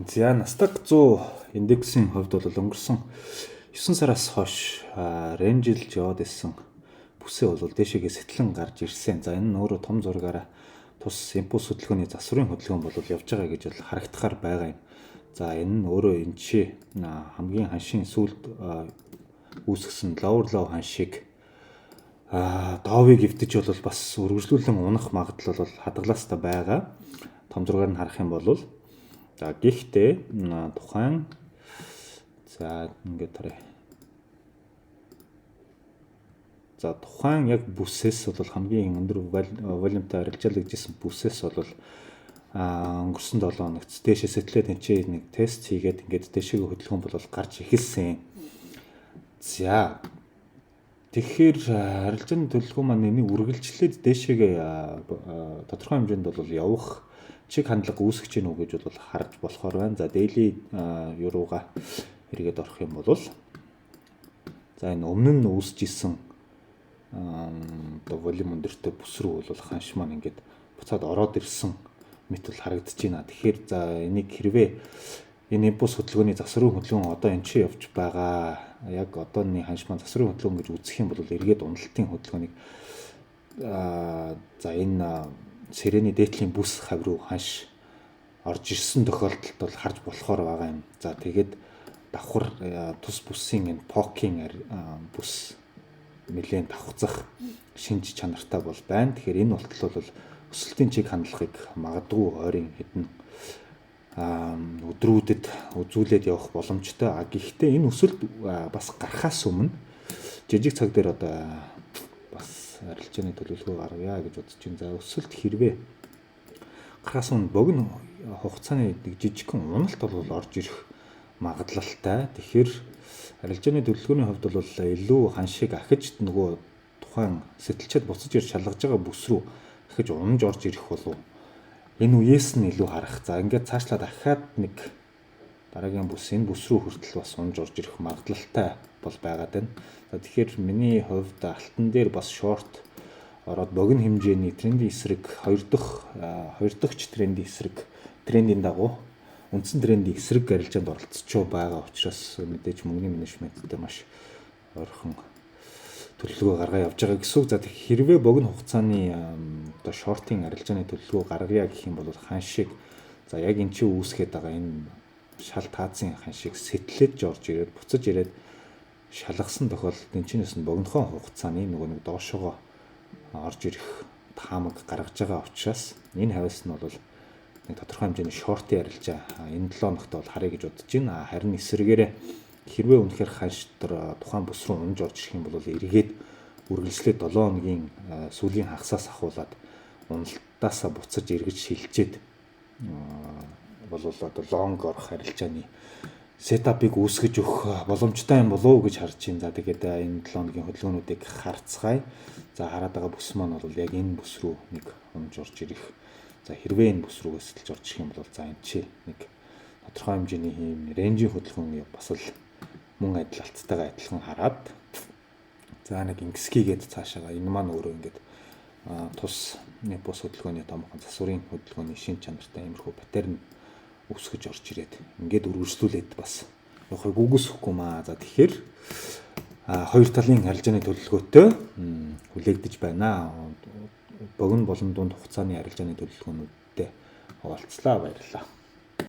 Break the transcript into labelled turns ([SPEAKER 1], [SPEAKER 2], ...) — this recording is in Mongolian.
[SPEAKER 1] За, Nasdaq 100 индексийн хувьд бол өнгөрсөн 9 сараас хойш range лж яваад исэн бүсээ бол дээшээгээ сэтлэн гарч ирсэн. За, энэ нь өөрөө том зургаараа тус импульс хөдөлгөөний засварын хөдөлгөөн бол явж байгаа гэж бол харагдахаар байгаа юм. За, энэ нь өөрөө энэ чи хамгийн ханшийн сүүлд үүсгэсэн lower low ханшийг доовыг эвдэж бол бас үргэлжлүүлэн унах магадлал бол хадгалаастай байгаа. Том зургаар нь харах юм бол, за, гэхдээ тухайн, за, ингээд харъя. За, тухайн яг бүсээс бол хамгийн өндөр volume тай арилжаалагдсан бүсээс бол өнгөрсөн 7 хоногт дээшээ сэтлээд энэ нэг тест хийгээд ингээд дээшээгээ хөдөлгөөн бол гарч эхэлсэн. За, тэгэхээр арилжааны төлөвлөгөө маань энийг үргэлжлээд дээшээгээ тодорхой хэмжээнд бол явах чиг хандлага үүсгэж гэнэ үү гэж бол харж болохоор байна. За, daily юурууга эргээд орох юм бол, за, энэ өмнө нь үүсэж исэн одоо volume өндөртэй бүс рүү бол ханш маань ингээд буцаад ороод ирсэн мэт бол харагдаж байна. Тэгэхээр, за, энийг хэрвээ энэ импульс хөдөлгөөний засварын хөдөлгөөн одоо энэ чи явж байгаа, яг одооны ханш маань засварын хөдөлгөөн гэж үзэх юм бол эргээд уналтын хөдөлгөөнийг за, энэ сэрэний дээдлийн бүс хавь руу ханш орж ирсэн тохиолдолд бол харж болохоор байгаа юм. За, тэгээд давхар тус бүсийн энэ POC ийн бүс нэлээд давхцах шинж чанартай бол байна. Тэгэхээр энэ болтол бол өсөлтийн чиг хандлагыг магадгүй ойрын хэдэн өдрүүдэд үзүүлээд явах боломжтой. А гэхдээ энэ өсөлт бас гарахаас өмнө жижиг цаг дээр одоо бас арилжааны төлөвлөгөө гаргая гэж бодож байна. За, өсөлт хэрвээ гарахаас өмнө богино хугацааны нэг жижигхэн уналт бол орж ирэх магадлалтай. Тэгэхээр арилжааны төлөвлөгөөний хувьд бол илүү ханшийг ахиж нөгөө тухайн сэтэлчээд буцаж ирж шалгаж байгаа бүс рүү ахиж унаж орж ирэх болов, энэ үеэс нь илүү харах. За, ингээд цаашлаад дахиад нэг дараагийн бүс, энэ бүс рүү хүртэл бас унж орж ирэх магадлалтай бол байгаад байна. За, тэгэхээр миний хувьд алтан дээр бас short ороод богино хэмжээний трендийн эсрэг хоёр дахь трендийн эсрэг, трендийн дагуу үндсэн трендийн эсрэг арилжаанд оролцож байгаа учраас мэдээж мөнгөний менежменттэй маш ойрхон төлөвлөгөө гаргаа явж байгаа гэсэн үг. За, хэрвээ богино хугацааны одоо short ын арилжааны төлөвлөгөө гаргая гэх юм бол ханшийг, за, яг энэ чинь үүсгээд байгаа энэ шал таазын ханшийг сэтлээд орж ирээд буцаж ирээд шалгасан тохиолдолд энэ чинээс нь богинохон хугацааны нөгөө нэг доошогоо орж ирэх таамаг гаргаж байгаа учраас энэ хавьяас нь бол нэг тодорхой хэмжээний short ын арилжаа энэ 7 хоногт бол харъя гэж бодож байна. Харин эсрэгээрээ хэрвээ үнэхээр ханш дотор тухайн бүс рүү унж орж ирэх юм бол эргээд үргэлжлээд 7 хоногийн сүүлийн хагасаас ахуулаад уналтаасаа буцаж эргэж шилжээд бол одоо long орох арилжааны setup ыг үүсгэж өгөх боломжтой юм болов уу гэж харж байна. За, тэгээд энэ 7 хоногийн хөдөлгөөнүүдийг харцгаая. За, хараад байгаа бүс маань бол яг энэ бүс рүү нэг унж орж ирэх. За, хэрвээ энэ бүс рүүгээ сэтэлж орж ирэх юм бол, за, энэ чи нэг тодорхой хэмжээний хийм range ийн хөдөлгөөн бас л мөн адил алттайгаа адилхан хараад, за, нэг ингэсгийгээд цаашаага энэ маань өөрөө ингээд тус нэг бус хөдөлгөөний томхон засварын хөдөлгөөний шин чанартай иймэрхүү pattern үүсгэж орж ирээд ингээд үргэлжлүүлээд бас явахыг үгүйсэхгүй маа. За, тэгэхээр хоёр талын арилжааны төлөвлөгөөтэй хүлээгдэж байна. Богино болон дунд хугацааны арилжааны төлөвлөгөөнүүдтэй хуваалцлаа. Баярлалаа.